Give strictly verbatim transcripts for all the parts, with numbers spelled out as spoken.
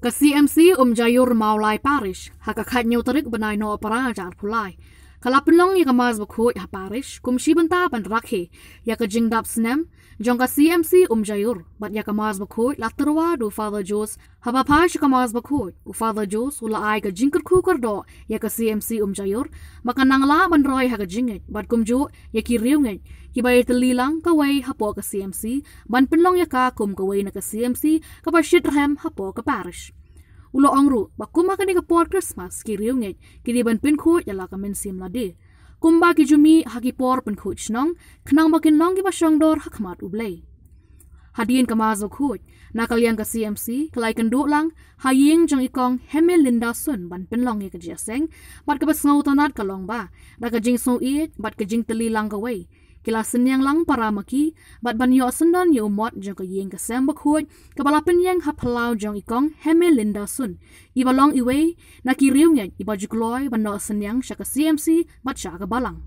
Ka C M C Umjaiur Mawlai Parish, ha ka khathynñiew tarik bnai Nohprah arphew lai, ka la pynlong ïa ka Mass Bakhuid ha Parish kum shi bynta ban rakhe ïa ka jingdap snem jong ka C M C Umjaiur, bad ïa ka Mass Bakhuid la tyrwa da u Father Jose. Haba phai sha ka Mass Bakhuid, u Father Jose u la ai ka jingkyrkhu kyrdoh ïa ka C M C Umjaiur ba kan nang lah ban roi ha ka jingngeit, bad kumjuh ïa ki riewngeit kiba ïatylli lang kawei hapoh ka C M C ban pynlong ïa ka kum kawei na ka C M C kaba shitrhem hapoh ka parish. U la ong ruh ba kum ha kane ka por Christmas ki riewngeit ki dei ban pynkhuid ïa la ka mynsiem lade, kumba ki ju mih ha ki por pynkhuid shnong, khnang ba kin long kiba shongdor ha khmat U Blei. Hadien ka Mass Bakhuid, na ka liang ka C M C ka la ïakynduh lang ha ïing jong i Kong Hermelinda Sun ban pynlong ïa ka jingïaseng, bad kaba sngewtynnat ka long ba da ka jingsngewieit bad ka jingtylli lang kawei, ki la synñiang lang para ma ki bad ban ïoh syndon ïa u mot jong ka ïing ka sem bakhuid kaba la pynïeng ha phyllaw jong i Kong Hermelinda Sun, iba long iwei na ki riewngeit iba ju kloi ban ïoh synñiang sha ka C M C bad sha ka balang.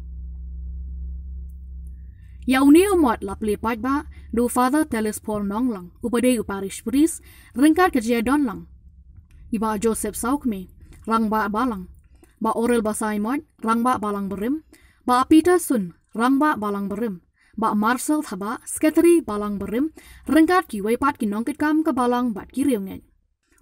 Ïa une u mot la plie paidbah da u Father Telesphore Nonglang, uba dei u parish priest, ryngkat ka jingïadon lang i Bah Joseph Sawkmie, rangbah balang, Bah Orel Basaimot, rangbah balang barim, Bah Peter Sun, rangbah balang barim, Bah Marcel Thabah, sekretari balang barim, ryngkat kiwei pat ki nongkitkam ka balang bad ki riewngeit.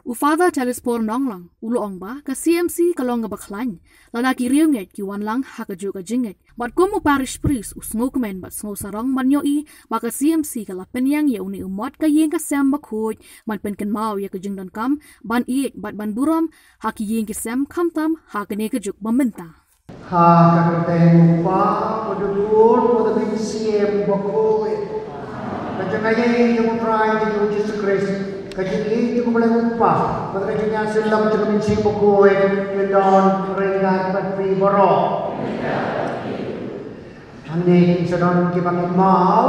U Father Telesphore Nonglang u la ong ba ka C M C ka long kaba khlaiñ lada ki riewngeit ki wan lang ha kajuh ka jingngeit. Bad kum u parish priest u sngewkmen bad sngewsarong ban ïohi ba ka C M C ka la pynïeng ïa une u mot ka ïing ka sem bakhuid ban pynkynmaw ïa ka jingdonkam ban ïeit bad ban burom ha ki ïing ki sem, khamtam ha kane ka juk ba mynta. Ha ka kyrteng u Kpa, u Khun bad u Mynsiem Bakhuid. Ka jingaiei jong u Trai jong ngi u Jisu Khrist, ka jingïeit jong u Blei u Kpa, bad ka jingïasyllok jong u Mynsiem Bakhuid, ki don ryngkat bad phi baroh. Hangne ngin sa don kiba kynmaw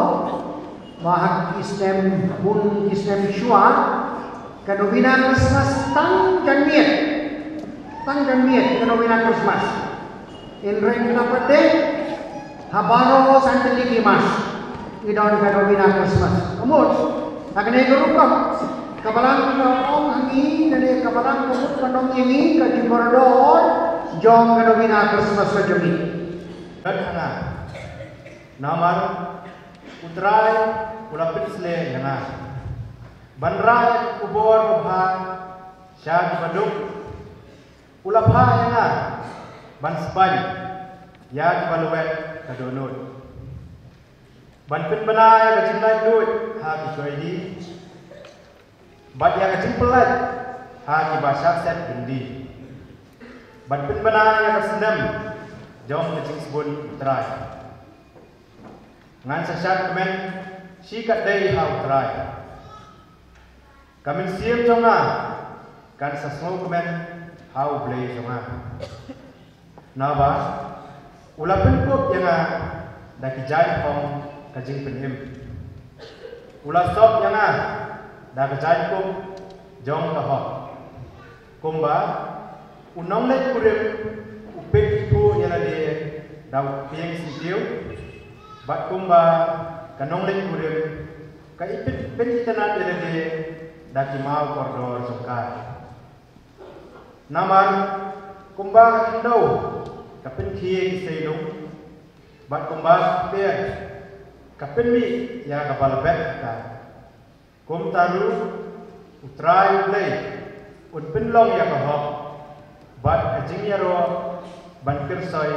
ba ha ki snem, bun ki snem shuwa, ka novena Christmas tang jan miet. Tang jan miet ka novena Christmas. Hynrei mynta pat de ha baroh san tylli ki Mass ngi don ka novena Christmas. Ka mut ha kane ka rukom ka balang ka ong ha ngi, lane ka balang ka mut ban ong ïa ngi ka jingkordor jong ka novena Christmas ka jong ngi. Namar u Trai u la pynsleh ïa nga ban rah ïa ka khubor babha sha kiba duk. U la phah ïa nga ban spaiñ ïa kiba lwet ka dohnud, ban pynbna ïa ka jinglaitluid ha ki khyllipmat, bad ïa ka jingpyllait ha kiba shah set byndi, ban pynbna ïa ka snem jong ka jingsbun u Trai. Ngan sa shad kmen shikatdei ha u Trai. Ka mynsiem jong nga kan sa sngewkmen ha u Blei jong nga, naba u la pynkup ïa nga da ki jaiñphong ka jingpynim. U la sop ïa nga da ka jaiñkup jong ka hok. Kumba u nongleit kurim u peit ïa lade da u kpieng syntiew, bad kumba ka nongleit kurim ka ipit pynitynnad ïa lade da ki maw kordor jong ka. Namar kumba ka khyndew ka pynkhie ki seilung, bad kumba ka kper ka pynmih ïa kaba la bet ka, kumta ruh u Trai u Blei un pynlong ïa ka hok bad ka jingïaroh ban kyrsoi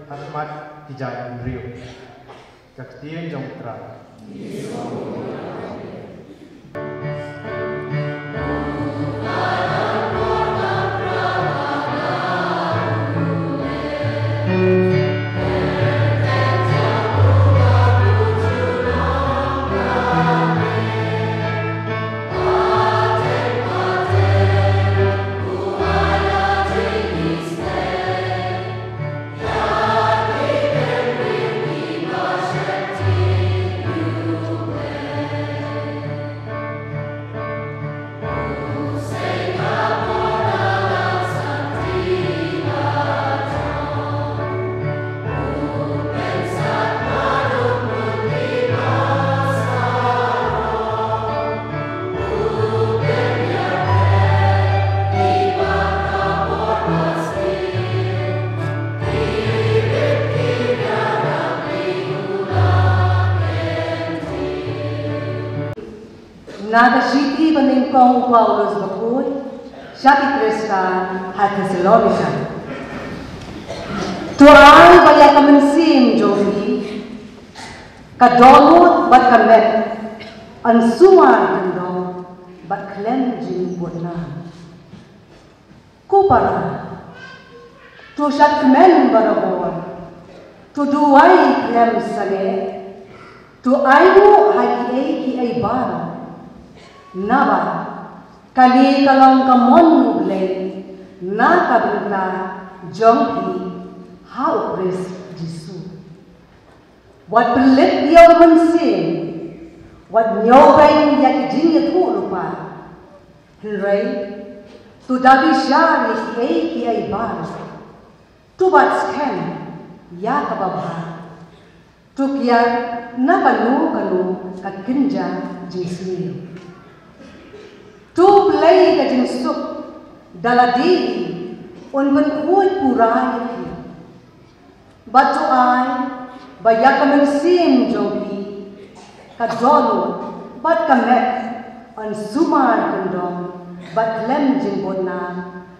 ha khmat ki jaitbynriew. Ka ktien jong u Trai. Na ka shithi ba nyngkong u Paulus bakhuid sha ki Khristan ha Thessalonika. To ai ba ïa ka mynsiem jong phi, ka dohnud bad ka met, yn sumar kyndong bad khlem jingbud nam. Ko para, to shad kmen barabor, to duwai khlem sangeh, to ainguh ha kiei kiei baroh. Naba kane ka long ka mon U Blei na ka bynta jong phi ha U Khrist Jisu. Wat pynlip ïa u mynsiem, wat ñiewbeiñ ïa ki jingïathuhlypa. Hynrei to da bishar ïa kiei kiei baroh. To bat skhem ïa kaba bha. To kiar na kano kano ka kynja jingsniew. To blei ka jingsuk da lade hi, un pynkhuid pura ïa phi. Bad to ai ba ïa ka mynsiem jong phi, ka dohnud bad ka met, yn sumar kyndong bad khlem jingbud nam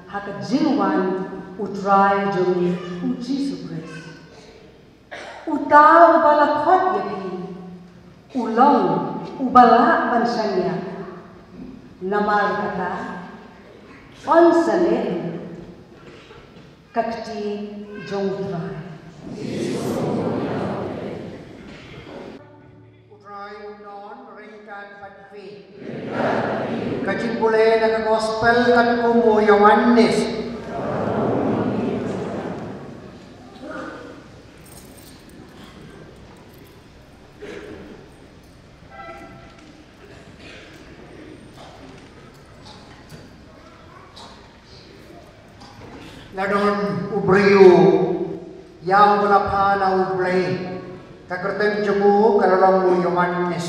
ha ka jingwan U Trai jong ngi U Jisu Khrist. Uta uba la khot ïa phi u long uba lah ban shaniah. Namar kata, yn sa leh ruh. Ka ktien jong U Trai. U Trai un don ryngkat bad phi. Ka jingpule na ka gospel katkum u Ïoannis. La don u briew ïa uba la phah na U Blei. Ka kyrteng jong u ka la long u Ïoannis.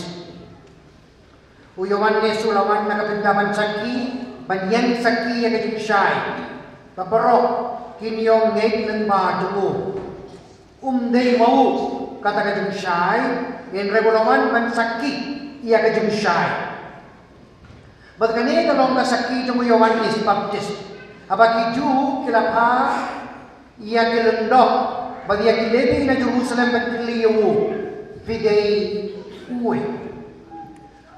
U Ïoannis u la wan na ka bynta ban sakhi, ban ïeng sakhi ïa ka jingshai. Ba baroh kin ïoh ngeit lyngba jong u. Um dei ma u kata ka jingshai, hynrei u la wan ban sakhi ïa ka jingshai. Bad kane ka long ka sakhi jong u Ïoannis Baptist. Haba ki Jiw ki la phah ïa ki lyngdoh bad ïa ki Lebi na Jerusalem ban kylli ïa u, phi dei uei?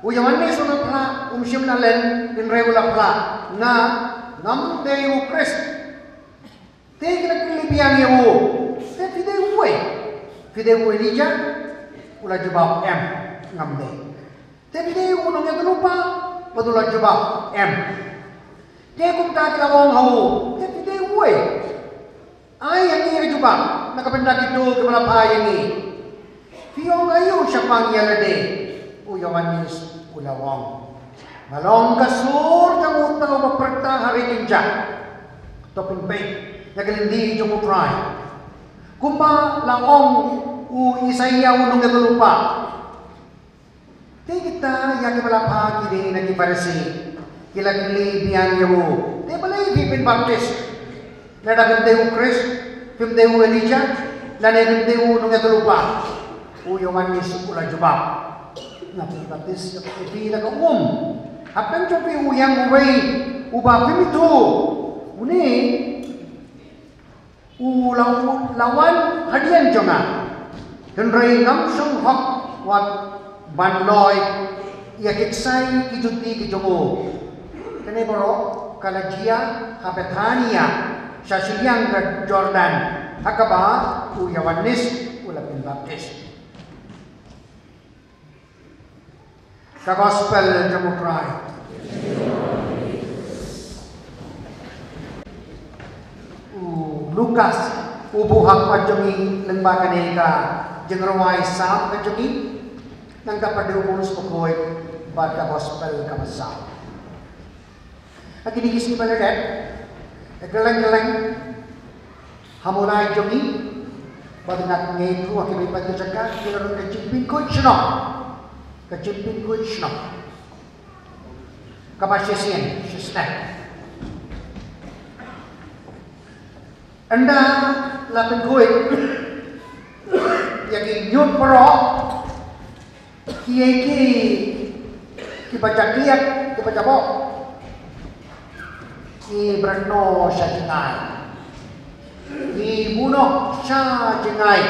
U Ïoannis u la phla, um shym la len, hynrei u la phla, nga ngam dei u Khrist. Te ki la kylli biang ïa u, te phi dei uei? Phi dei u Elijah? U la jubab, em, ngam dei. Te phi dei u nongïathuhlypa? Bad u la jubab, em. Te kumta ki la ong ha u, te phi dei uei? Ai ha ngi ka jubab na ka bynta kito kiba la phah ïa ngi. Phi ong aïu shaphang ïa lade? U Ïoannis u la ong, nga long ka sur jong uta uba pyrta ha ri kynjah. To pynbeit ïa ka lynti jong U Trai. Kumba la ong u Isaïah u nongïathuhlypa. Te kita ïa kiba la phah ki dei na ki Pharisi. Ki la kylli biang ïa u, te balei phi pynbaptis? Lada phim dei u Khrist, phim dei u Elijah, lane phim dei u nongïathuhlypa? U Ïoannis u la jubab, nga pynbaptis ïa phi da ka um. Hapdeng jong phi u ïeng uwei uba phim ithuh. Une u la, u la wan hadien jong nga, hynrei ngam shong hok wat ban loi ïa ki ksai ki juti ki jong u. Kane baroh ka la jia ha Bethania, sha shiliang ka Jordan, ha kaba u Ïoannis u la pynbaptis. Ka gospel jong U Trai. U Lukas u buh ha khmat jong ngi lyngba kane ka jingrwai Salm ka jong ngi, nangta pat u Paulus bakhuid bad ka gospel kaba saw. Ha kine ki sngi ba la dep, ka kylleng kylleng ha Mawlai jong ngi, bad nga ngeit ruh ha ki paidbah jaka, ki la rung ka jingpynkhuid shnong. Ka jingpynkhuid shnong kaba shisien shisien. Ynda la pynkhuid ïa ki ñiut baroh, kiei kiei Kiba jakhlia, kiba jaboh, ngi bret noh sha jngai, ngi buh noh sha jngai.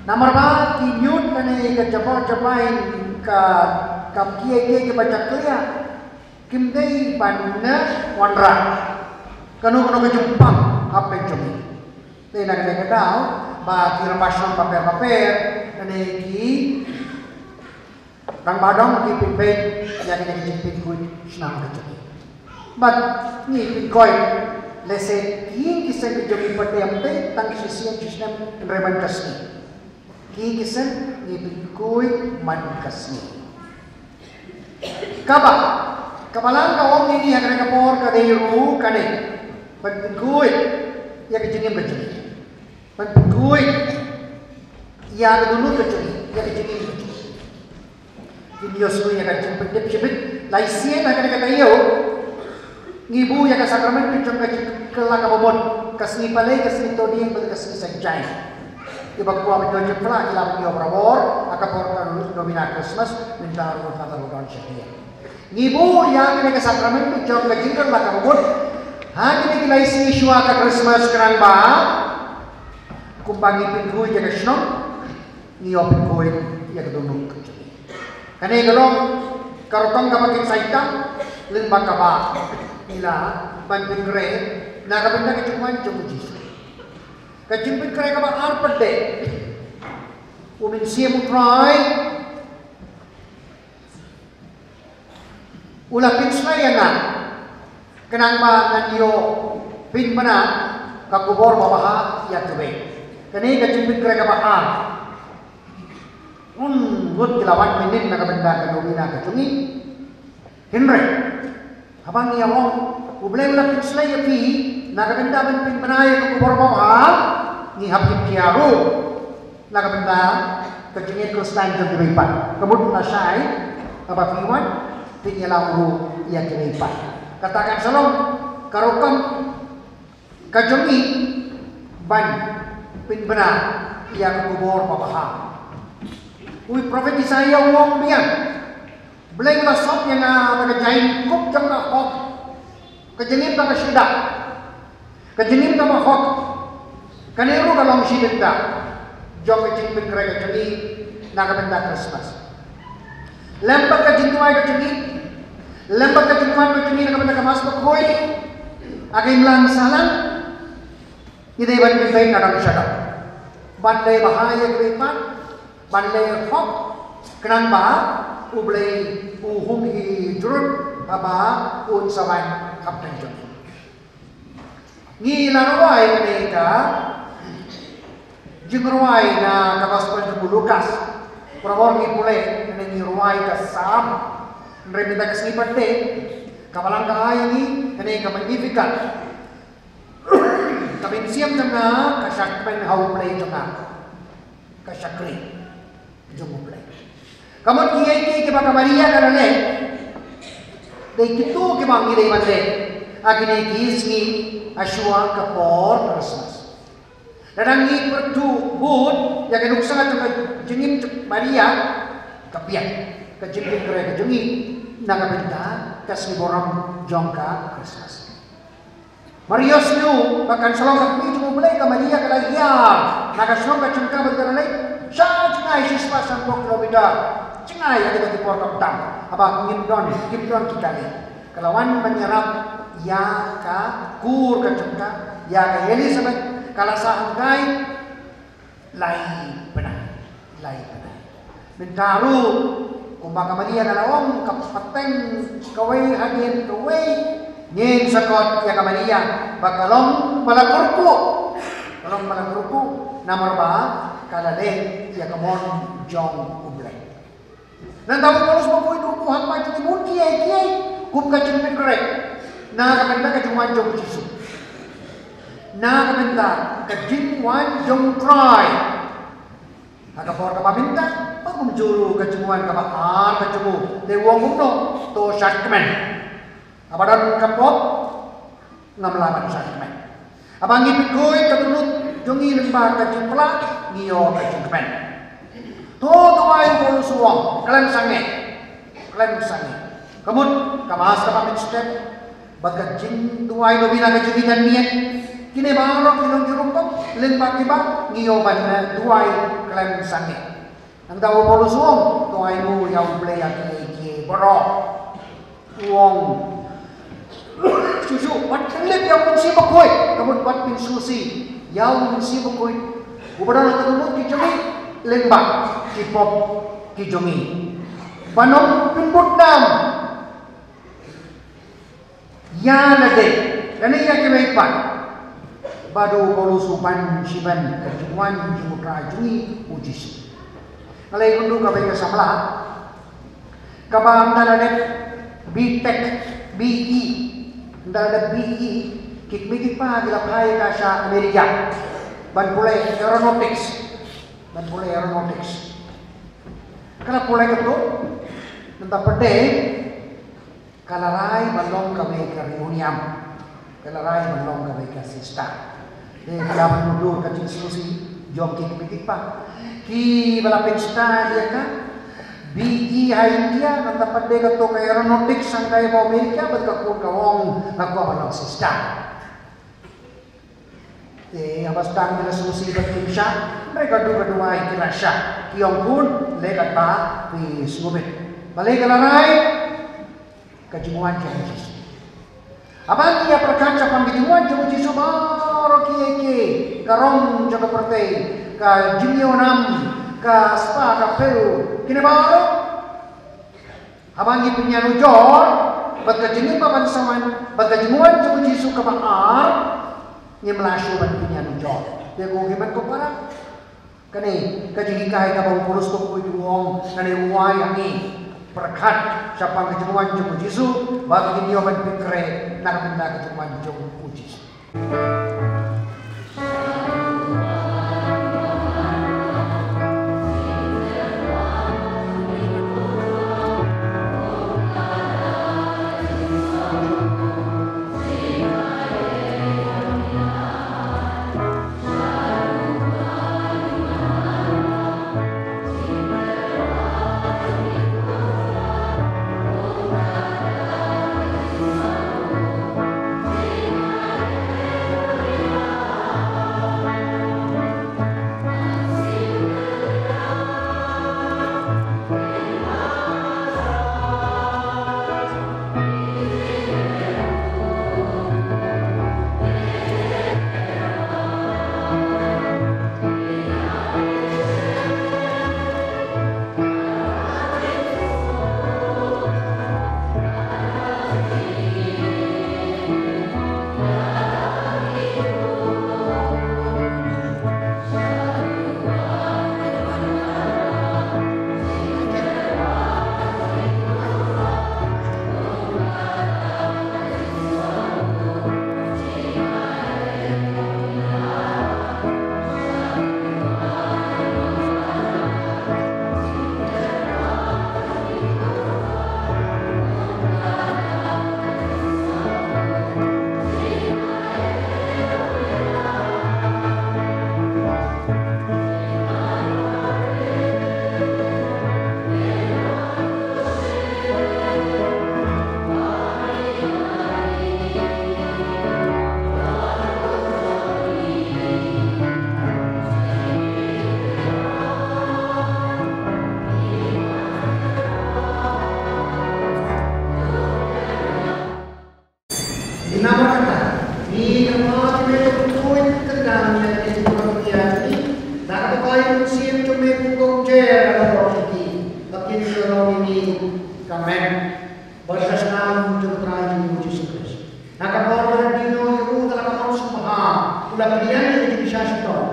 Namar ba ki ñiut lane ka jaboh jabain, ka, ka kiei kiei kiba jakhlia kim dei ban wanrah kano kano ka jingpang hapdeng jong ngi. Te na kane ka daw ba ki rangbah shnong bapher bapher lane ki rangbah dong ki pynbeit ïa kane ka jingpynkhuid shnong ka jong ngi. Bad ngi pynkoit, lehse ki ïing ki sem ki jong ngi pat te ym dei tang shisien shisnem, hynrei man ka sngi ki ïing ki sem ngi pynkoit man ka sngi. Kaba, kaba lang ka ong ïa ngi ha kane ka por ka dei ruh kane: ban pynkoit ïa ka jingim ka jong ngi, ban pynkoit ïa ka dohnud ka jong ngi, ïa ka jingim ka jong ngi. Ngin ïohsngew ïa ka jingpyntip shibit. Lai sien ha kane ka taïew ngi buh ïa ka sakrament ka jong ka jingkylla kaba mut, ka sngi Palei, ka sngi Thohdieng bad ka sngi Saitjaiñ. Kiba kwah ban ïoh jingphylla ki lah ban ïoh barabor ha ka por ka novena Christmas, mynta ruh Father u don sha ki. Ngi buh ïa kane ka sakrament ka jong ka jingkylla kaba mut ha kine ki lai sngi shuwa ka Christmas, khnang ba kumba ngi pynkoit ïa ka shnong, ngi ïoh pynkoit ïa ka dohnud ka jong ngi. Kane ka long ka rukom kaba kynsaitang lyngba kaba ngi lah ban pynkhreh na ka bynta ka jingwan jong u Jisu. Ka jingpynkhreh kaba ar pat de: U Mynsiem U Trai u la pynslei ïa nga, khnang ba ngan ïoh pynbna ka khubor babha ïa kiwei. Kane ka jingpynkhreh kaba ar. Ngut ngut ki la wan mynnin na ka bynta ka novena ka jong ngi. Hynrei haba ngi ïa ong U Blei u la pynslei ïa phi na ka bynta ban pynbna ïa ka khubor babha, ngi hap kit khia ruh na ka bynta ka jingngeit Khristan jong kiwei pat. Ka mut lashai haba phi wan, phin ïalam ruh ïa kiwei pat. Kata kan sa long ka rukom ka jong ngi ban pynbna ïa ka khubor babha. U prophet Isaiah u ong biang: Blei u la sop ïa nga da ka jaiñkup jong ka hok, ka jingim kaba shisha, ka jingim kaba hok. Kane ruh ka long shi bynta jong ka jingpynkhreh ka jong ngi na ka bynta Christmas. Lem bad ka jingduwai ka jong ngi, lem bad ka jingwan ka jong ngi na ka bynta ka Mass Bakhuid, ha ka imlang sahlang ngi dei ban pynbeit na dang sha dang, ban leh bha ïa kiwei pat, ban leh hok, khnang ba U Blei u hum hi jrut haba un sa wan hapdeng jong ngi. Ngi la rwai kane ka jingrwai na ka Gospel jong u Lukas. Barabor ngi pule, kane ngi rwai ka Salm. Hynrei mynta ka sngi pat te, ka Balang ka ai ngi kane ka Magnificat. Ka mynsiem jong nga ka shakmen ha U Blei jong nga, ka shakri jong U Blei. Ka mut kiei kiei kiba ka Maria ka la leh, dei kito kiba ngi dei ban leh ha kine ki sngi, ha shuwa ka por Christmas. Lada ngi pyrthuh bud ïa ka nuksa jong ka jingim jong Maria, ka biang ka jingpynkhreh ka jong ngi na ka bynta ka sngi burom jong ka Christmas. Mar ïohsngew ba kan sa long ka kmie jong U Blei, ka Maria ka la hiar na ka shnong ka jong ka bad ka la leit sha jngai shispah sanphew kilometer jngai ha kita ki por khamtam, haba kim don, kim don ki kali. Ka la wan ban ïarap ïa ka kur ka jong ka, ïa ka Elizabeth, ka la sah hangtai lai bnai, lai bnai. Mynta ruh, kumba ka Maria ka la ong, ka pateng kawei hadien kawei, ngin sa khot ïa ka Maria ba ka long ba la kyrkhu, ka long ba la kyrkhu, namar ba ka la leh ïa ka mon jong U Blei. Nangta u Paulus Bakhuid u buh ha khmat jong ngi bun kiei kiei kum ka jingpynkhreh na ka bynta ka jingwan jong U Jisu, na ka bynta ka jingwan jong U Trai. Ha ka por kaba mynta, ba kumjuh ruh ka jingwan kaba ar ka jong u, te u ong kumno? To shakmen. Haba don ka pop, ngam lah ban shakmen. Haba ngi pynkhuid ka dohnud jong ngi lyngba ka jingpyllait, ngi ïoh ka jingkmen. To duwai, u Paulus u ong, khlem sangeh. khlem sangeh. Ka mut ka Mass kaba mynstep bad ka jingduwai novena ka jingïaid miet, kine baroh ki long ki rukom lyngba kiba ngi ïoh ban duwai khlem sangeh. Nangta u Paulus u ong, to ai nguh ïa U Blei ïa kiei kiei baroh. U ong, shuh shuh, wat kynlip ïa U Mynsiem Bakhuid, ka mut wat pynsngewsih ïa U Mynsiem Bakhuid uba don ha ka jingmut ki jong ngi lyngba ki pop ki jong ngi. Ban ym pynbud nam ïa lade lane ïa kiwei pat, bad u Paulus u ban shiban ka jingwan jong U Trai jong ngi u Jisu. Nga la ïakynduh kawei ka samla kaba ynda la dep B Tech, B E, ynda la dep B E, ki kmie ki kpa ki la phai ka sha America ban pule aeronautics, ban pule aeronautics. Ka la pule katto, ynda pat de ka la rai ban long kawei ka reunion, ka la rai ban long kawei ka sister. Te ka la ban mutdur ka jingsngewsih jong ki kmie ki kpa kiba la pynstad ïa ka B E ha India, nangta pat de katto ka aeronautics sha ka America, bad ka khun ka ong nga kwah ban long sister. Te haba sdang ki la sngewsih bad kim shah, hynrei ka duh ka duwai ki la shah. Ki ong khun, leh katba phi sngewbit. Balei ka la rai? Ka jingwan jong u Jisu. Haba ngi ïa pyrkhat shaphang ka jingwan jong u Jisu baroh kiei kiei, ka rong jong ka pyrthei, ka jingïohnam, ka spah ka phew, kine baroh, haba ngi pynïanujor bad ka jingim ba ban sa wan, bad ka jingwan jong u Jisu kaba ar, ngim lah shuh ban pynïanujor. Te ko ki bad ko para, kane ka jinghikai kaba u Paulus u khuid u ong, kane u ai ha ngi pyrkhat shaphang ka jingwan jong u Jisu, ba ngin ïoh ban pynkhreh na ka bynta ka jingwan jong u Jisu. Namar kata, ngi kyrpad ïa me to kynthei kyndang ïa kine ki briew ki ïa ngi, da kaba ïa u Mynsiem jong me kum ka umjer ha baroh ki kti, ba kin ïa long ïa ngi ka met bad ka snam jong u Trai jong ngi u Jisu Khrist. Na ka por ba la dino ïa u da la ka mon sngewbha, u la pdiang ïa ka jingshisha shitom.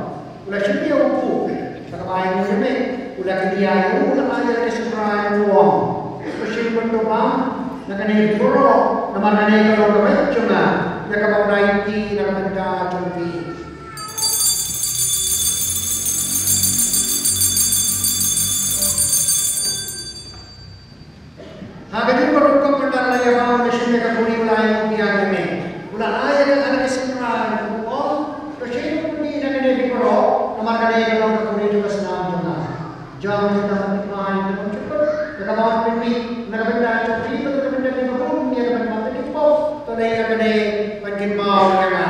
U la shim ïa u buh, sa kaba ai nguh ïa me, u la kyndiah ïa u, u la ai ïa ka synran ïa u, u ong, to shim bad to bam na kane baroh, namar kane ka long ka met jong nga, ïa kaba u la ïaid na ka bynta jong phi. Ha ka jingmut rukom mynta ka la ïa bam, u la shim ïa ka khuri, u la ai ïa u biang ïa me. U la ai ïa ka, ïa ka synran, u ong, to shim ïa u khuri na kane baroh, namar kane ka long ka khuri jong ka snam jong nga. Jong ka snam jong nga, jong ka snam jong nga. Na ka bynta jong phi bad na ka bynta jong ka bun ïa ka ban map ïa ki pop, to leit ïa kane ban kynmaw ïa nga.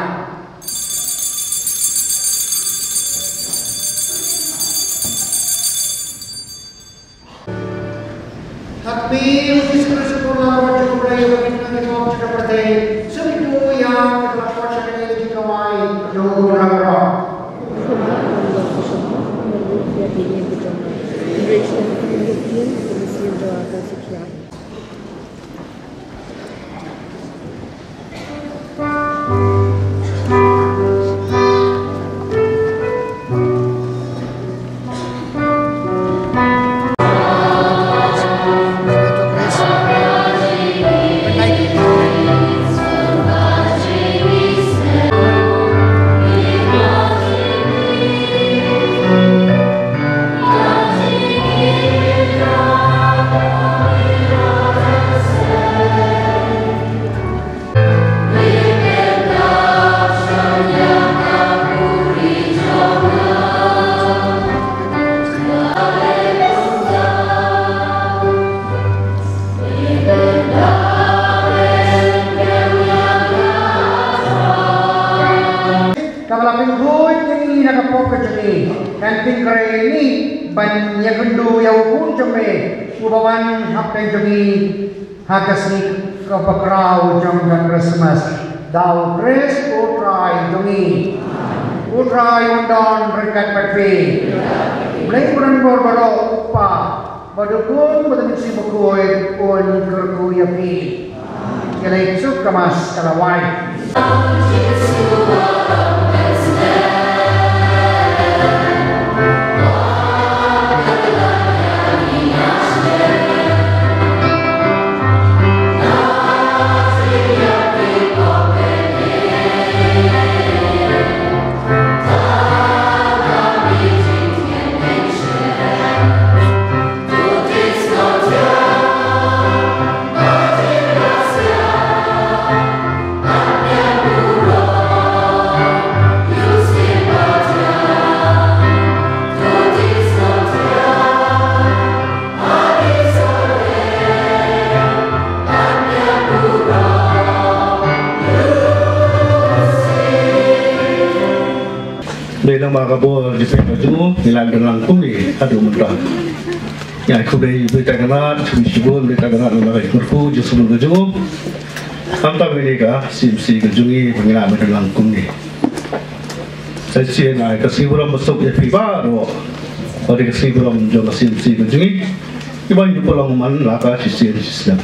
Ha khmih U Jisu Khrist u Lamb jong U Blei uba pynlong ïa ki pop jong ka pyrthei, sngewbha to ïa ki ba la poi sha kane ka jingkawai jong u baroh. Kaba la pynkhuid ïa ngi na ka pop ka jong ngi, kan pynkhreh ïa ngi ban ïakynduh ïa u khun jong me uba wan hapdeng jong ngi. Ha ka sngi kaba khraw jong ka Christmas, da U Khrist U Trai jong ngi. U Trai un don ryngkat bad phi. Blei u rangbor baroh, U Kpa bad U Khun bad U Mynsiem Bakhuid un kyrkhu ïa phi. Ïa leit suk ka Mass ka la wai. Dei lang ba ka bor jingpynim ka jong u, ngi la dang lang kumne haduh mynta. Ngi ai khublei ïa U Blei Trai Kynrad shibun shibun, U Blei Trai Kynrad, na ka jingkyrkhu jingkyrkhu ka jong u. Khamtam ïa kane ka C M C ka jong ngi ba ngi la dang lang kumne. Sa shisien ai ka sngi burom basuk ïa phi baroh. Ka dei ka sngi burom jong ka C M C ka jong ngi. Iba ngi pynlong man la ka shisien shisnem.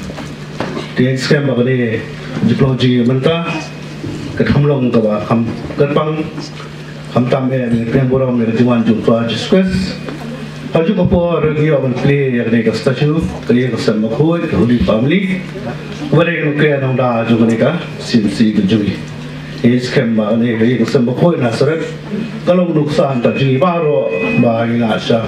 Te ngi skhem ba kane ka jingpynlong jong ngi mynta ka kham long kaba kham kyrpang. Khamtam eh ba ngi pynburom ïa ka jingwan jong U Trai Jisu Khrist. Ha kajuh ka por ngi ïoh ban plie ïa kane ka statue, ka ïing ka sem bakhuid, ka Holy Family. Kaba dei ka nongkren nongda jong kane ka C M C ka jong ngi. Ngi skhem ba kane ka ïing ka sem bakhuid Nasaret ka long nuksan ka jong ngi baroh ba ngi la shah.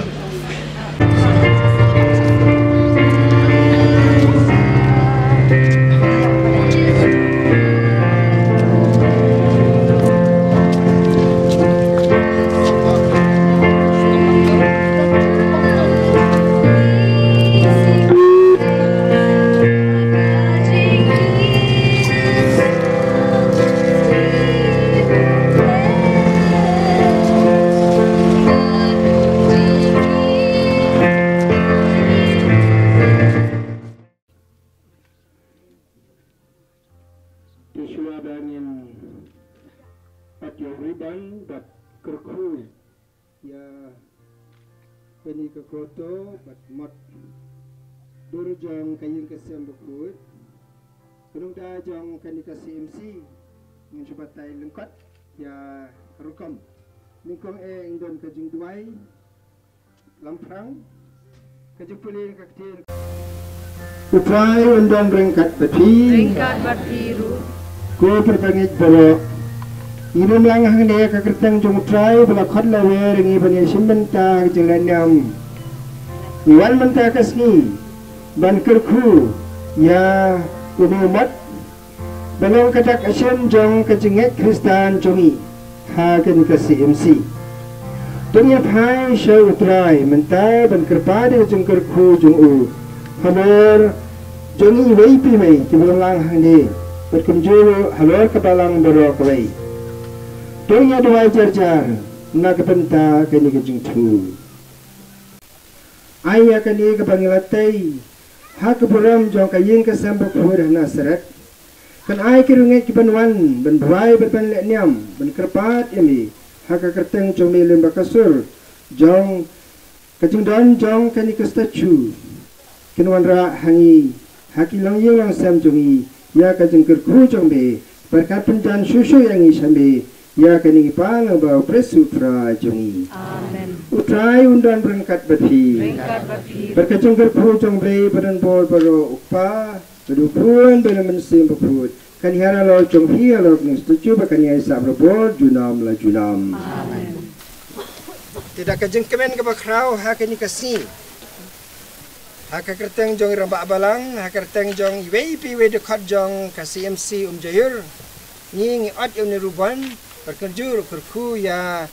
Te shuwa ba ngin pat ïoh ribbon bad kyrkhu ïa kane ka grotto bad mot dur jong ka ïing ka sem bakhuid, ka nongda jong kane ka C M C, ngin shu batai lyngkot ïa ka rukom. Nyngkong eh ngin don ka jingduwai. Lamphrang ka jingpule ka ktien. U Trai un don ryngkat bad phi. Ryngkat bad phi ruh. Ko para bangeit baroh, ngin ym lang hangne ha ka kyrteng jong U Trai ba la khot la wer ïa ngi ban ïashim bynta ka jinglehniam. Ngi wan mynta ka sngi ban kyrkhu ïa une u mot ba long ka dak ka shin jong ka jingngeit Khristan jong ngi ha kane ka C M C. To ngin ïa phai sha U Trai mynta ban kyrpad ïa ka jingkyrkhu jong u. Halor jong iwei pa iwei kiba long lang hangne, bad kumjuh ruh halor ka balang baroh kawei. To ngin ïa duwai jar jar na ka bynta kane ka jingthmu. Ai ïa kane kaba ngi la tei ha ka burom jong ka ïing ka sem bakhuid ha Nasareth, kan ai ki rangeit kiban wan ban duwai bad ban leh niam ban kyrpad ïa me ha ka kyrteng jong me lyngba ka sur jong ka jingdon jong kane ka statue. Kin wanrah ha ngi, ha ki longïing longsem jong ngi, ïa ka jingkyrkhu jong me, bad kan pynjan shuh shuh ïa ngi sha me, ïa kane ngi pan lyngba u Jisu Khrist jong ngi. Amen. U Trai un don ryngkat bad phi. Ryngkat bad phi. Bad ka jingkyrkhu jong me ba donbor baroh, u Kpa, bad u Khun bad u Mynsiem Bakhuid, kan ïaid halor jong phi halor kane ka statue bad kan ïaisah barabor junom la junom. Amen. Te da ka jingkmen kaba khraw ha kane ka sngi, ha ka kyrteng jong i rangbah balang, ha ka kyrteng jong iwei pa iwei dkhot jong ka C M C Umjaiur, ngi ngi ot ïa une u ribbon, bad kumjuh ruh kyrkhu ïa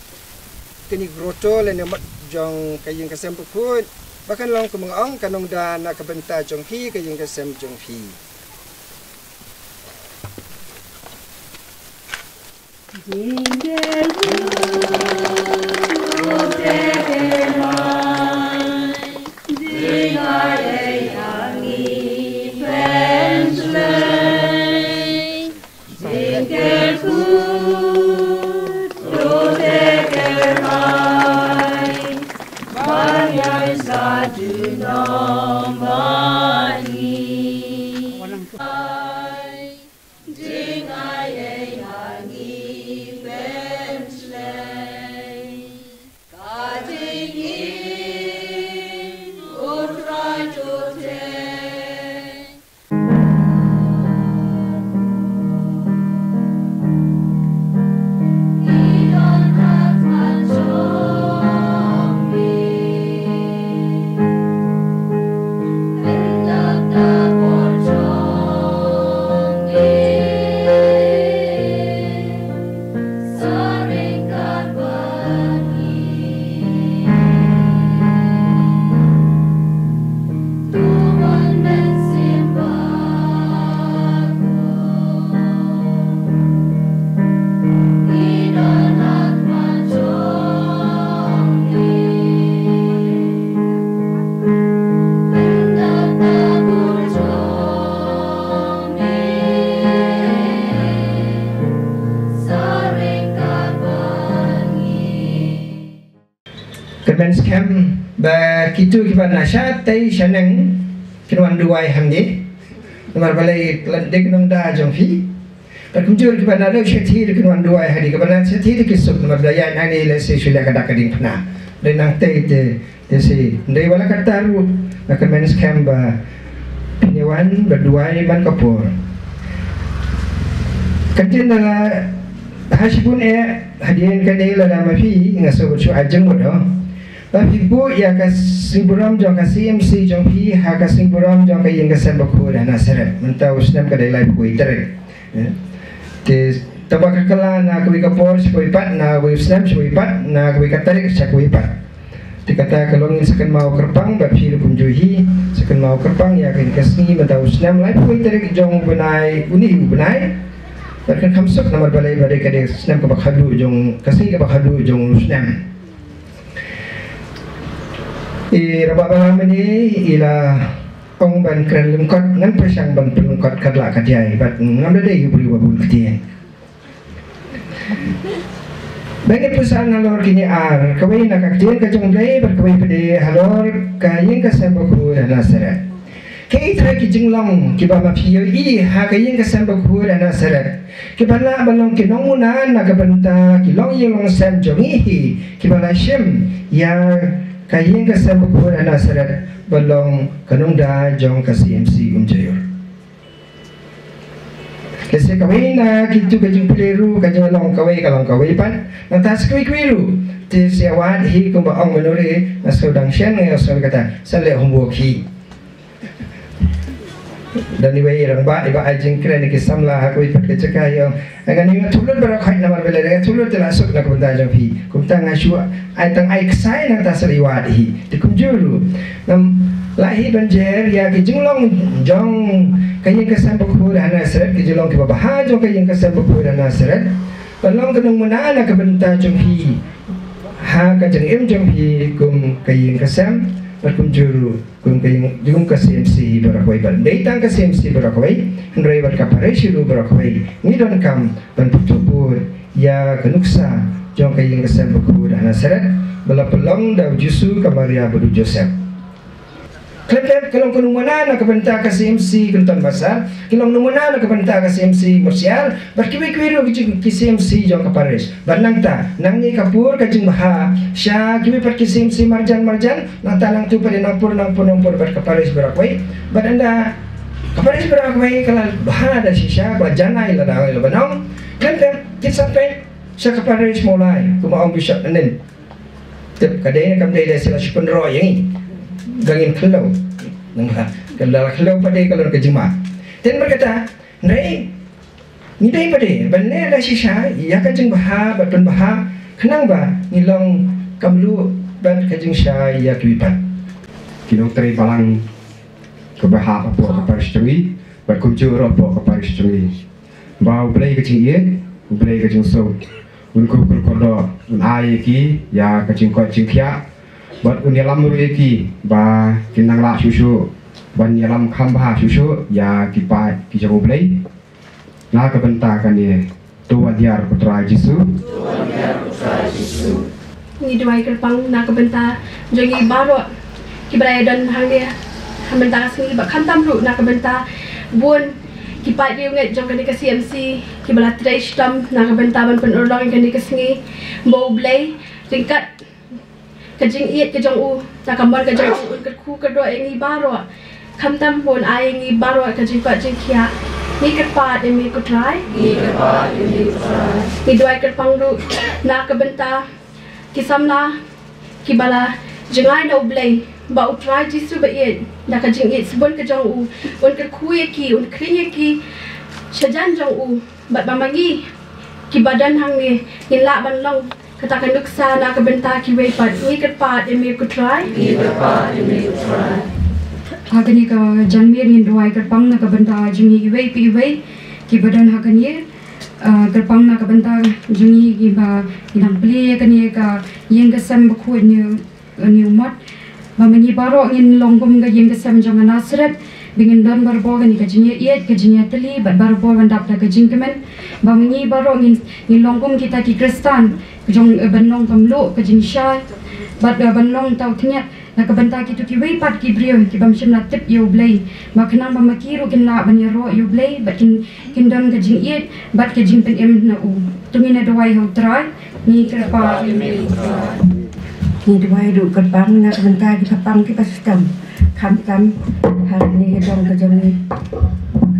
kane ka grotto lane ka mot jong ka ïing ka sem bakhuid, ba kan long kumba nga ong, kan nang da na ka bynta jong phi, ka ïing ka sem jong phi. Kyrmen skhem ba kito kiba na shatei shaneng kin wan duwai hangne. Namar balei, ka la dei ka nongda jong phi. Bad kumjuh kiba na dei shathie kin wan duwai hangne, kiba na shathie ki suk, namar da ïa hangne lehse shu leh ka dak ka diengphna. Dei nangtei te Te shi, hynrei wat la katta ruh, nga kyrmen skhem ba phin ïa wan bad duwai man ka por. Ka dei na la ha shibun eh hadien kane lada ma phi, nga sngewbha shu ai jingmut, oh. Ba phi buh ïa ka sngi burom jong ka C M C jong phi ha ka sngi burom jong ka ïing ka sem bakhuid ha Nasareth. Mynta u snem ka dei laiphew tarik. Eh. Te tang ba ka kylla na kawei ka por sha kawei pat, na kawei u snem sha kawei pat, na kawei ka tarik sha kawei pat. Te kata ka long, ngin sa kynmaw kyrpang bad phi ruh kumjuh hi, sa kynmaw kyrpang ïa kane ka sngi mynta u snem, laiphew tarik jong u bnai, une u bnai. Bad kan kham suk namar balei, ba dei ka dei snem kaba khadduh jong, ka sngi kaba khadduh jong u snem. I rangbah balang mynne i la ong ban kren lyngkot, ngan pyrshang ban pynlyngkot katba lah ka jai, bad ngam da dei u briew ba bun ktien. Ba ngin pyrshang nalor kine ar, kawei na ka ktien ka jong U Blei bad kawei pat de halor ka ïing ka sem bakhuid ha Nasareth. Kaei trai ki jinglong kiba ma phi ïohi ha ka ïing ka sem bakhuid ha Nasareth, kiba lah ban long ki nongmuna na ka bynta ki longïing longsem jong ngi hi, kiba la shim ïa ka ïing ka sem bakhuid ha Nasareth ban long ka nongda jong ka C M C Umjaiur. Lehse kawei na kito ka jingpule ruh ka jinglong kawei ka long kawei pat. Nangta sa kawei kawei ruh, te sa ïa wad hi kumba ong mano re, nga sngewdang shen, nga ïa sngewkata, sa leh homework hi. Da iwei i rangbah iba ai jingkren ïa ki samla ha kawei pat ka jaka, ïa ong, ai, nga ni nga thulot baroh khoit namar balei, nga thulot te la suk na ka bynta jong phi. Kumta nga shu ai tang ai ksai, nangta sa leit wad hi. Te kumjuh ruh, nam, Lah hi ban jer ïa ki jinglong jong ka ïing ka sem bakhuid ha Nasareth, ki jinglong kiba bha jong ka ïing ka sem bakhuid ha Nasareth. Ban long ka nongmuna na ka bynta jong phi ha ka jingim jong phi kum ka ïing ka sem, bad kumjuh ruh kum ka ïing, kum ka C M C baroh kawei, bad ym dei tang ka C M C baroh kawei, hynrei bad ka parish ruh baroh kawei. Ngi donkam ban pynthut ïa ka nuksa jong ka ïing ka sem bakhuid ha Nasareth, ba la pynlong da u Jisu, ka Maria bad u Joseph. Khlem pep, ka long ka nongmuna na ka bynta ka C M C Kynton Basa, ka long nongmuna na ka bynta ka C M C Mawsiar, bad kiwei kiwei ruh ki jing, ki C M C jong ka parish. Bad nangta, nangne ka por ka jingbha sha kiwei pat ki C M C marjan marjan, nangta nangtu pat nangpur nangpur nangpur bad ka parish baroh kawei. Bad ynda ka parish baroh kawei ka la bha da shisha, ka la janai lada ngi la ban ong. Khlem pep, kin sa peit sha ka parish Mawlai, kumba ong Bishop Anin. Tip ka dei ne kam dei, dei sila shu pynroh ïa ngi. Ba ngin khlem. Nangta ka la khlem pat dei ka long ka jingma. Te namar kata, hynrei ngi dei pat dei ban leh da shisha ïa ka jingbha bad pynbha, khnang ba ngin long ka mluh bad ka jingshai ïa kiwei pat. Ki nongtrei balang kiba hap hapoh ka parish jong ngi bad kumjuh ruh hapoh ka parish jong ngi. Ba U Blei ka jingïeit, U Blei ka jingsuk, un kyrkhu kyrdoh, un ai ïa ki ïa ka jingkoit jingkhiah, bad un ïalam ruh ïa ki ba kin nang lah shuh shuh ban ïalam kham bha shuh shuh ïa ki paid ki jong U Blei. Na ka bynta kane, to wan hiar ko Trai Jisu. Ngi duwai kyrpang na ka bynta jong ngi baroh kiba la ïadon hangne ha mynta ka sngi, bad khamtam ruh na ka bynta bun ki paid riewngeit jong kane ka C M C kiba la trei shitom na ka bynta ban pynurlong ïa kane ka sngi. Ba U Blei ryngkat ka jingïeit ka jong u, na ka mon ka jong u, un kyrkhu kyrdoh ïa ngi baroh, khamtam ba un ai ïa ngi baroh ka jingkoit jingkhiah. Ngi kyrpad ïa me ko Trai. Ngi kyrpad ïa me ko Trai. Ngi duwai kyrpang ruh na ka bynta ki samla kiba la jngai na U Blei, ba U Trai Jisu ba ïeit, da ka jingïeit shibun ka jong u, un kyrkhu ïa ki, un khring ïa ki shajan jong u, bad ba ma ngi kiba don hangne ngin lah ban long kata ka nuksa na ka bynta kiwei pat. Ngi kyrpad ïa me ko Trai. Ngi kyrpad ïa me ko Trai. Ha kane ka janmiet ngin duwai kyrpang na ka bynta jong ngi iwei pa iwei kiba don ha kane. Ah, kyrpang na ka bynta jong ngi kiba ngi dang plie ïa kane ka ïing ka sem bakhuid ne u, ne u mot. Ba ma ngi baroh ngin long kum ka ïing ka sem jong ka Nasareth, ba ngin don barabor kane ka jingïaieit, ka jingïatylli, bad barabor ban dap da ka jingkmen. Ba ma ngi baroh ngin, ngin long kum kita ki Khristan, ka jong, eh, ban long ka mluh, ka jingshai, bad, eh, ban long tau tngiat na ka bynta kito kiwei pat ki briew kiba ym shym la tip ïa U Blei. Ba khnang ba ma ki ruh kin lah ban ïaroh ïa U Blei, bad kin, kin don ka jingïeit bad ka jingpynim na u. To ngin ïa duwai ha U Trai. Ngi kyrpad ïa me. Ngi duwai ruh kyrpang na ka bynta ki kyrpang kiba shitom, khamtam ha kane ka dong ka jong ngi,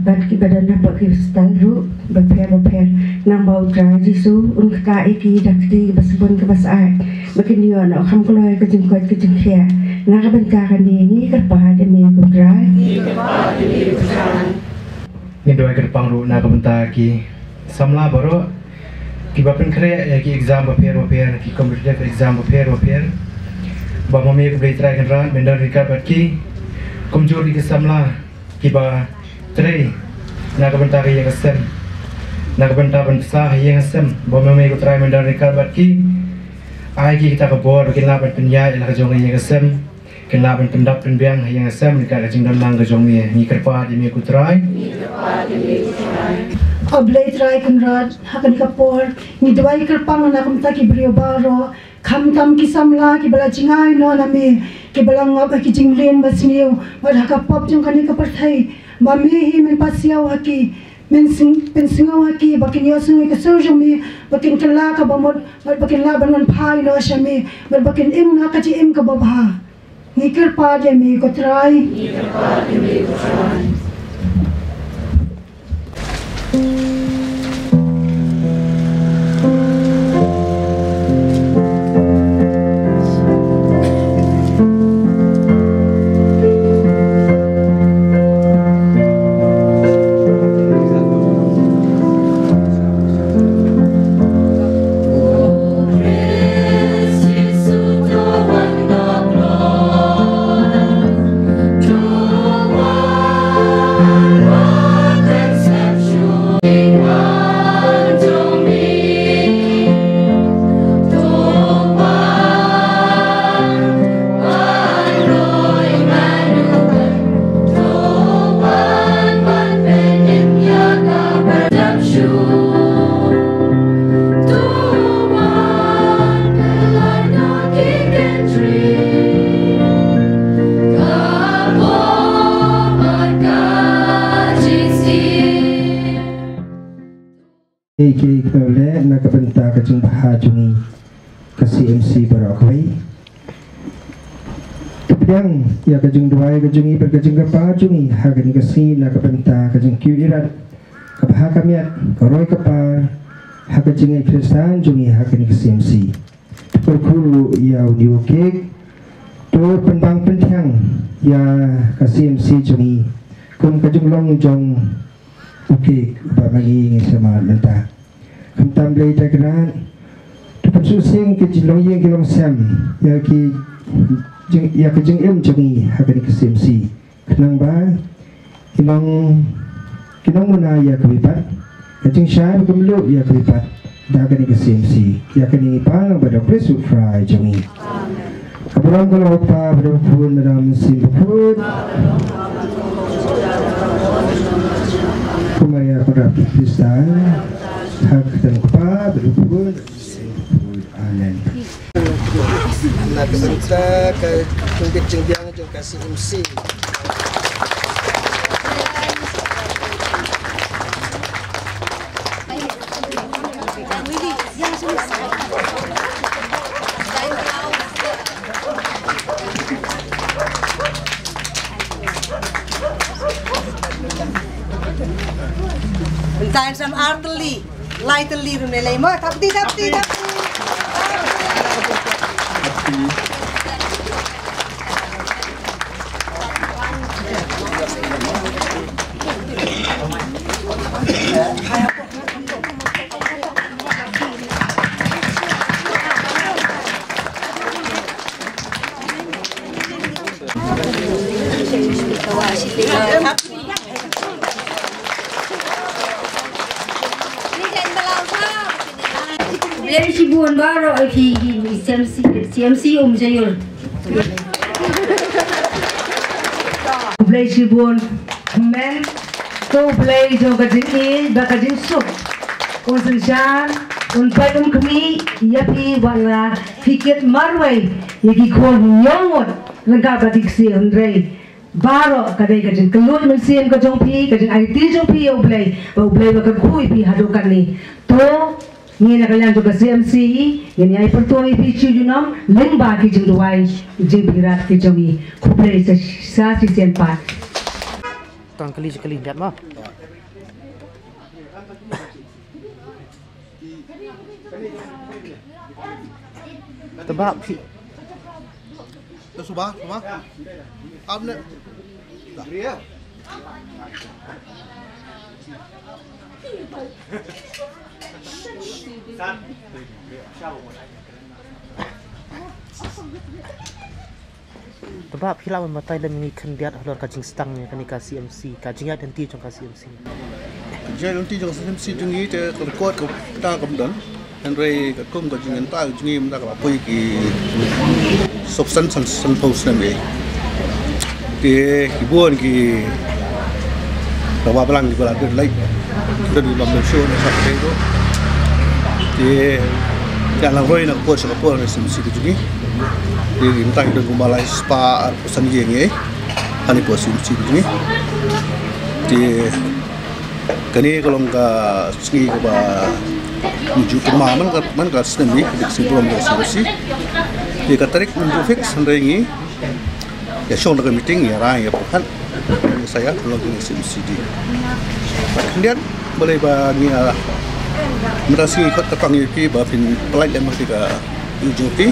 bad kiba don hapoh ki hostel ruh bapher bapher. Nang ba U Trai Jisu un ktah ïa ki da ka kti kaba shibun kaba shait, ba kin ïoh noh kham kloi ka jingkoit ka jingkhiah. Na ka bynta kane ngi kyrpad ïa me ko Trai. Ngi duwai kyrpang ruh na ka bynta ki samla baroh kiba pynkhreh ïa ki exam bapher bapher, ki competitive exam bapher bapher. Ba ma me ko Blei Trai Kynrad men don ryngkat bad ki, kumjuh ruh ki samla kiba trei na ka bynta ka ïing ka sem, na ka bynta ban bsa ha ïing ha sem, ba ma me ko Trai men don ryngkat bad ki. Ai ki kita ka bor ba kin lah ban pynïaid ïa la ka jong ka ïing ka sem, kin lah ban pyndap pynbiang ha ïing ha sem ryngkat ka jingdon lang ka jong me. Ngi kyrpad ïa me ko Trai. A Blei Trai Kynrad, ha kane ka por ngi duwai kyrpang na ka bynta ki briew baroh, khamtam ki samla kiba la jngai noh na me, kiba la ngop ha ki jingleh basniew bad ha ka pop jong kane ka pyrthei. Ba me hi men pasiaw ha ki, men sng-, pynsngew ha ki ba kin ïohsngew ïa ka sur jong me, ba kin kylla kaba mut, bad ba kin lah ban wan phai noh sha me, bad ba kin im na ka jingim kaba bha. Ngi kyrpad ïa me ko Trai. Ngi kyrpad ïa me ko Trai. Ki, ki, ki, na ka bynta ka jingbha jong ngi ka C M C baroh kawei. To pdiang ïa ka jingduwai ka jong ngi bad ka jingkyrpad jong ngi ha kane ka sngi na ka bynta ka jingkiew ïarap, ka bha ka miat, ka roi ka par ha ka jingngeit Khristan jong ngi ha kane ka C M C. To kyrkhu ïa une u cake, to pynbang pynthiang ïa ka C M C jong ngi kum ka jinglong jong u cake uba ma ngi ngi sumar mynta. Khamtam Blei da ka rat, to pynsuk sing ki jinglong ïing ki long sem ïa ki jing, ïa ka jingim jong ngi ha kane ka C M C. Khnang ba ki long, ki long muna ïa ka bipat, ka jingshai ba ka mluh ïa ka bipat da kane ka C M C. Ïa kane ngi pan lang bad u Khrist u Trai jong ngi. Ka burom ka long u Kpa bad u Khun bad u Mynsiem Bakhuid. Kumba ïa ka rap Khristan. Ha ka kyrteng u Kpa bad u Khun bad u Mynsiem Bakhuid. Amen. Na ka bynta ka jingbit jingbiang jong ka C M C. Bynta sam ar tylli, lai tylli ruh ne lei mo, thapti, thapti, thapti. Blei shibun baroh ïa phi ki C M C, C M C Umjaiur. Blei shibun, kmen, to Blei jong ka jingïeit bad ka jingsuk. Un synshar, un peit un khmih ïa phi wat la phi kit marwei ïa ki khun ïong ngut ryngkat bad ki ksiew, hynrei baroh ka dei ka jingkylluid mynsiem ka jong phi, ka jingaiti jong phi ïa U Blei, ba U Blei ba kyrkhu ïa phi haduh katne. To, ngi na ka liang jong ka C M C, ngin ïai pyrto ïa phi shu junom lyngba ki jingduwai jingpyrkhat ki jong ngi. Khublei sa, sa shisien pat. Tang kali sa kali biat ma. Tebak phi. Dah suba, suba. Am ne. Dah. Tebak phi lah ban batai lem ïa ngi khyndiat halor ka jingstang ïa kane ka C M C, ka jingïaid lynti jong ka C M C. Ka jingïaid lynti jong ka C M C jong ngi te ka record ka ta kam don. Hynrei katkum ka jingïaid lynti jong ngi mynta ka la poi ki sop san san san phew snem ïa. Te ki bun ki Ka ba blang ki ba la dut lai. Dut ki ba mem shu na sa te ko. Te ïa la roi na ka por sha ka por na C M C ka jong ngi. Te mynta ki don kumba lai spah arphew san ïing ïa. Hani por C M C ka jong ngi. Te kane ka long ka sngi kaba mynjur kumba man ka, man ka snem ni ka dik snem ka C M C. Te ka tarik mynjur fix hynrei ngi ïa shong da ka meeting, ïa rai, ïa pyrkhat, ïa sa ïa pynlong jong ngi C M C D. Khyndiat balei ba ngi, ah, mynta sngi khot ka tang ïa phi ba phin pynlait lem ha ka ïing jong phi.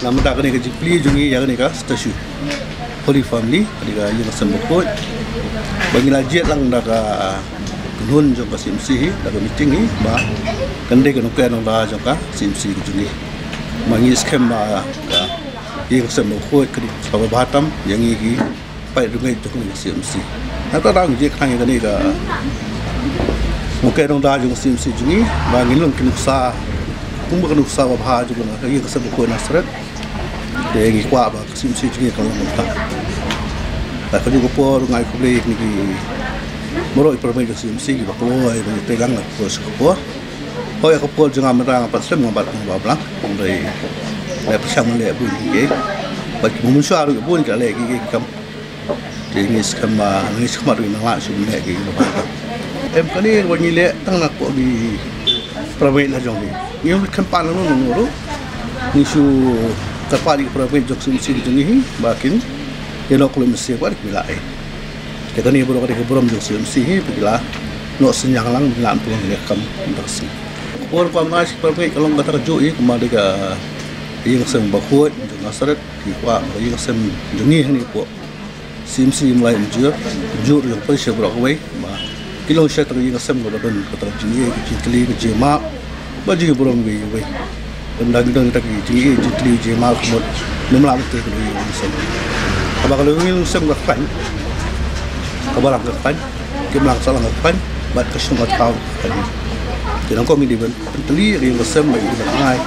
Na mynta kane ka jingplie jong ngi ïa kane ka statue Holy Family, kane ka ïing sem bakhuid. Ba ngi la jied lang da ka kynhun jong ka C M C hi, da ka meeting hi, ba kan dei ka nongkren nongda jong ka C M C ka jong ngi. Ma ngi skhem ba ka ïing sem bakhuid ka dei kaba bha tam ïa ngi ki paid rymngeit jong ka C M C. Nangta dang jied khnang ïa kane ka nongkren nongda jong ka C M C jong ngi ba ngin long ki nuksa, kumba ka nuksa ba bha jong ka ïing sem bakhuid Nasareth. Te ngi kwah ba ka C M C jong ngi kan long kumta. Te kajuh ka por nga ai khublei ïa kine ki Baroh i para bangeit jong C M C kiba kloi ba ïa tei lang na ka por sha ka por. Hooid, ka por jong nga mynta nga pat slem, nga bat, nga bat blang. Hynrei nga pyrshang ban leh bun ïa ki. Bad kiba mynshuwa ruh bun ki la leh ki, ki kam. Te ngi skhem ba ngi skhem ruh nang lah shu leh ki ba. Em, kane ruh ngi leh tang na ka por ki para bangeit la jong ngi. Ngi ym kren pan lano lano ruh. Ngi shu kyrpad ïa ki para bangeit jong C M C jong ngi hi ba kin ïa noh kloi mynsiem ba ki lah ei. Te kane baroh ka dei ka burom jong C M C hi ba ki la noh synñiang lang, ba ki la pynlong ïa ka kam mynta ka sngi. Ka por kaba mynta shi para bangeit ka long kata kajuh hi, kumba dei ka ïing sem bakhuid jong Nasareth, ki kwah ba ka ïing sem jong ngi hangne hapoh C M C Mawlai Umjur, Umjur jong pyrshah baroh kawei, ba ki long sha kata ka ïing sem kaba don kata ka jingïeit, ka jingtylli, ka jingmap, ba jingburom iwei ïa iwei. Lymda ngi don kita ki jingïeit, jingtylli, jingmap, ka mut ngim lah ban tei ka ïing sem. Haba ka ïing sem ka khlaiñ, ka balang ka khlaiñ, ki imlang sahlang ka khlaiñ, bad ka shnong ka thaw ka khlaiñ. Te nyngkong ngi dei ban pyntylli ïa ka ïing sem, ba ngi dei ban ai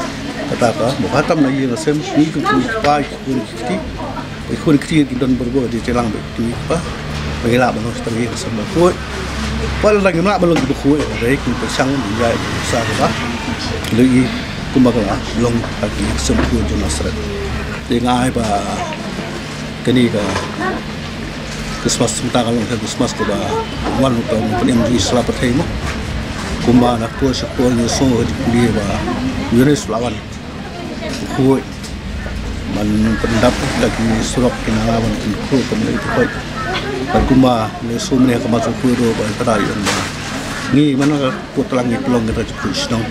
kata ka, ba khamtam na ïing sem, ngi ki kmie ki kpa, ki khun ki kti, ki khun ki kti ki don bor bor, dei tei lang bad ki kmie ki kpa. Ba ngi lah ban long sha kata ka ïing sem bakhuid. Wat la ngim lah ban long kiba khuid, hynrei ngi pyrshang ban ïaid sa kaba ki la ïohi kumba ka la long ha ka ïing sem bakhuid jong Nasareth. Te nga ai ba kane ka Christmas mynta ka long ka Christmas kaba wan ka nongpynim jong ngi sha la pyrthei mo. Kumba na ka por sha ka por ngi sngew ka jingkylli ba u Ïoannis u la wan bakhuid ban pyndap da ki surok ki nala ban pynkhuid kum ki hoi. Bad kumba ngi sngew mynne ha ka Mass bakhuid ruh ba ka dei ïa ba ngi man la ka por tlang ngi pynlong kita ki khuid shnong.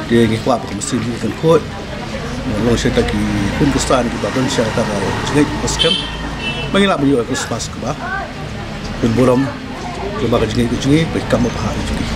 Te ngi kwah ba ka mynsiem ngi kan khuid. Long sha kita ki khun ki san kiba don sha kata ka jingngeit ba skhem. Ba ngi lah ban ïoh Christmas kaba pynburom, kaba ka jingngeit ka jong ngi, ba ki kam ba bha ka jong ngi.